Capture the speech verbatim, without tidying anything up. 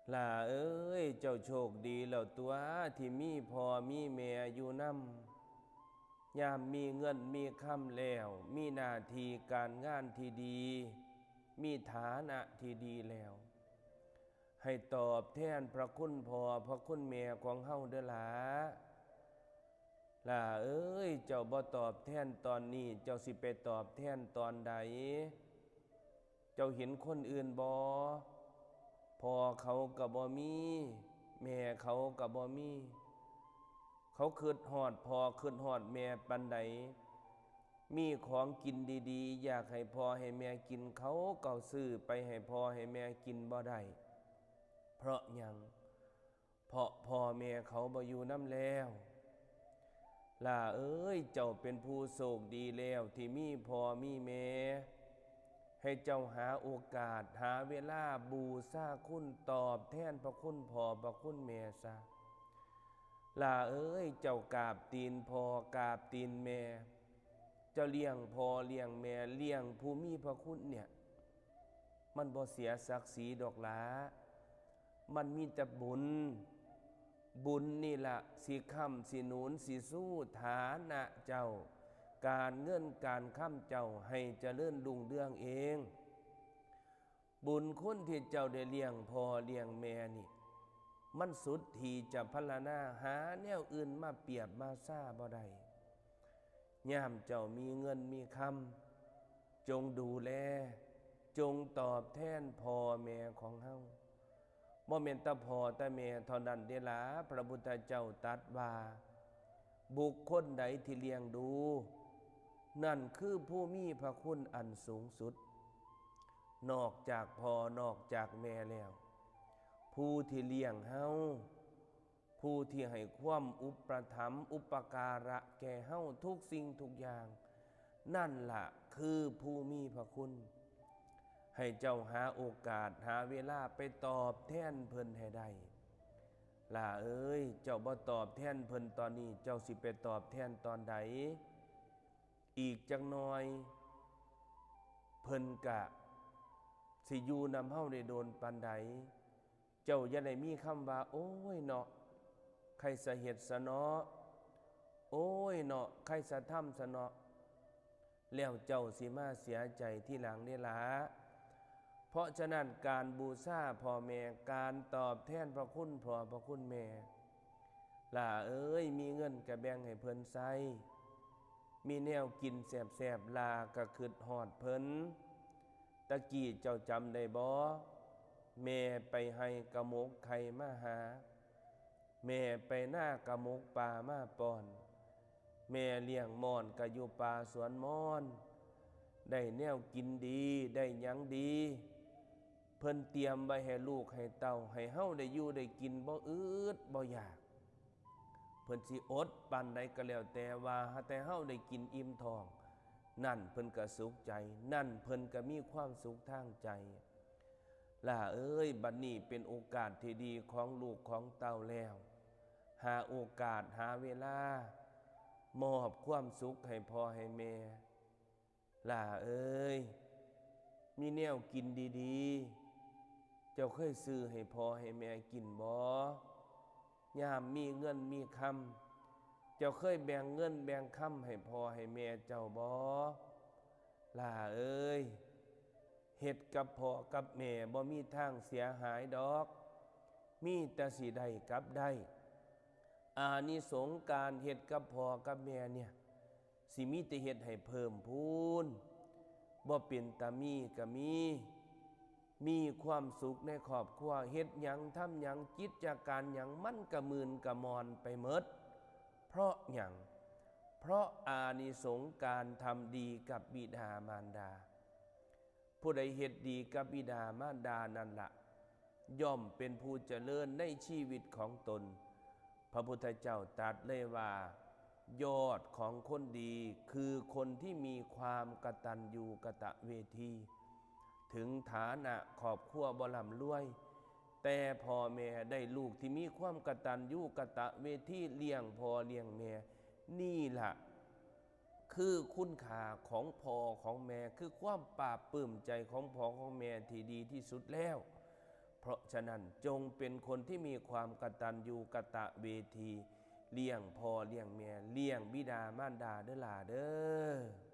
หล่าเอ้ย เจ้าโชคดีแล้วตั๊ว ที่มีพ่อมีแม่อยู่นำ ยามมีเงินมีคำแล้ว มีหน้าที่การงานที่ดี มีฐานะที่ดีแล้ว ให้ตอบแทนพระคุณพ่อพระคุณแม่ของเฮาเด้อหล่า หล่าเอ้ย เจ้าบ่ตอบแทนตอนนี้ เจ้าสิไปตอบแทนตอนใด เจ้าเห็นคนอื่นบ่ พ่อเขาก็บ่มี แม่เขาก็บ่มี เขาคิดฮอดพ่อคิดฮอดแม่ปานใด มีของกินดีๆ อยากให้พ่อให้แม่กิน เขาก็ซื้อไปให้พ่อให้แม่กินบ่ได้ เพราะหยัง เพราะพ่อแม่เขาบ่อยู่นำแล้ว หล่าเอ้ย เจ้าเป็นผู้โชคดีแล้วที่มีพ่อมีแม่ ให้เจ้าหาโอกาสหาเวลาบูชาคุณตอบแทนพระคุณพ่อพระคุณแม่ซะ หล่าเอ้ย เจ้ากราบตีนพ่อกราบตีนแม่ เจ้าเลี้ยงพ่อเลี้ยงแม่เลี้ยงผู้มีพระคุณเนี่ย มันบ่เสียศักดิ์ศรีดอกหล่า มันมีแต่บุญ บุญนี่ละสิค้ำสิหนุนสิชูฐานะเจ้า การเงินการคำเจ้าให้เจริญรุ่งเรืองเอง บุญคุณที่เจ้าได้เลี้ยงพ่อเลี้ยงแม่นี่ มันสุดที่จะพรรณนา หาแนวอื่นมาเปรียบมาซ่าบ่ได้ ยามเจ้ามีเงินมีคำ จงดูแล จงตอบแทนพ่อแม่ของเฮา บ่แม่นแต่พ่อแต่แม่เท่านั้นเด้หล่า พระพุทธเจ้าตรัสว่า บุคคลใดที่เลี้ยงดู นั่นคือผู้มีพระคุณอันสูงสุด นอกจากพ่อนอกจากแม่แล้ว ผู้ที่เลี้ยงเฮา ผู้ที่ให้ความอุปถัมภ์อุปการะแก่เฮาทุกสิ่งทุกอย่าง นั่นละคือผู้มีพระคุณ ให้เจ้าหาโอกาสหาเวลาไปตอบแทนเพิ่นให้ได้ หล่าเอ้ย เจ้าบ่ตอบแทนเพิ่นตอนนี้ เจ้าสิไปตอบแทนตอนใด อีกจักหน่อย เพิ่นกะสิอยู่นำเฮาได้โดนปานใด เจ้าอย่าได้มีคำว่า โอ้ยเนาะ ใครสะเฮ็ดสะเนาะ โอ้ยเนาะ ใครสะทำสะเนาะ แล้วเจ้าสิมาเสียใจทีหลังเด้หล่า เพราะฉะนั้นการบูชาพ่อแม่ การตอบแทนพระคุณพ่อพระคุณแม่ หล่าเอ้ย มีเงินก็แบ่งให้เพิ่นใช้ มีแนวกินแซ่บๆ หล่าก็คิดฮอดเพิ่น ตะกี้เจ้าจำได้บ่ แม่ไปไฮ่กะหมกไข่มาหา แม่ไปนากะหมกปลามาป้อน แม่เลี้ยงม่อนกะอยู่ป่าสวนม่อน ได้แนวกินดี ได้หยังดี เพิ่นเตรียมไว้ให้ลูกให้เต้า ให้เฮาได้อยู่ได้กินบ่อึดบ่อยาก เพิ่นสิอดปานใดก็แล้วแต่ ว่าหาแต่เฮาได้กินอิ่มท้อง นั่นเพิ่นก็สุขใจ นั่นเพิ่นก็มีความสุขทางใจ หล่าเอ้ย บัดนี้เป็นโอกาสที่ดีของลูกของเต้าแล้ว หาโอกาสหาเวลา มอบความสุขให้พ่อให้แม่ หล่าเอ้ย มีแนวกินดีๆ เจ้าเคยซื้อให้พ่อให้แม่กินบ่ ยามมีเงินมีคำ เจ้าเคยแบ่งเงินแบ่งคำให้พ่อให้แม่เจ้าบ่ หล่าเอ้ย เฮ็ดกับพ่อกับแม่บ่มีทางเสียหายดอก มีแต่สิได้กับได้ อานิสงส์การเฮ็ดกับพ่อกับแม่เนี่ย สิมีแต่เฮ็ดให้เพิ่มพูน บ่เป็นตามีก็มี มีความสุขในครอบครัว เฮ็ดหยังทำหยัง กิจการหยังมันกะมื่นกะม่อนไปหมด เพราะหยัง เพราะอานิสงส์การทำดีกับบิดามารดา ผู้ใดเฮ็ดดีกับบิดามารดานั่นละ ย่อมเป็นผู้เจริญในชีวิตของตน พระพุทธเจ้าตรัสเลยว่า ยอดของคนดีคือคนที่มีความกตัญญูกตเวที ถึงฐานะครอบครัวบ่ร่ำรวย แต่พ่อแม่ได้ลูกที่มีความกตัญญูกตเวที เลี้ยงพ่อเลี้ยงแม่ นี่ละ คือคุณค่าของพ่อของแม่ คือความปลาบปลื้มใจของพ่อของแม่ที่ดีที่สุดแล้ว เพราะฉะนั้นจงเป็นคนที่มีความกตัญญูกตเวที เลี้ยงพ่อเลี้ยงแม่ เลี้ยงบิดามารดาเด้อหล่าเด้อ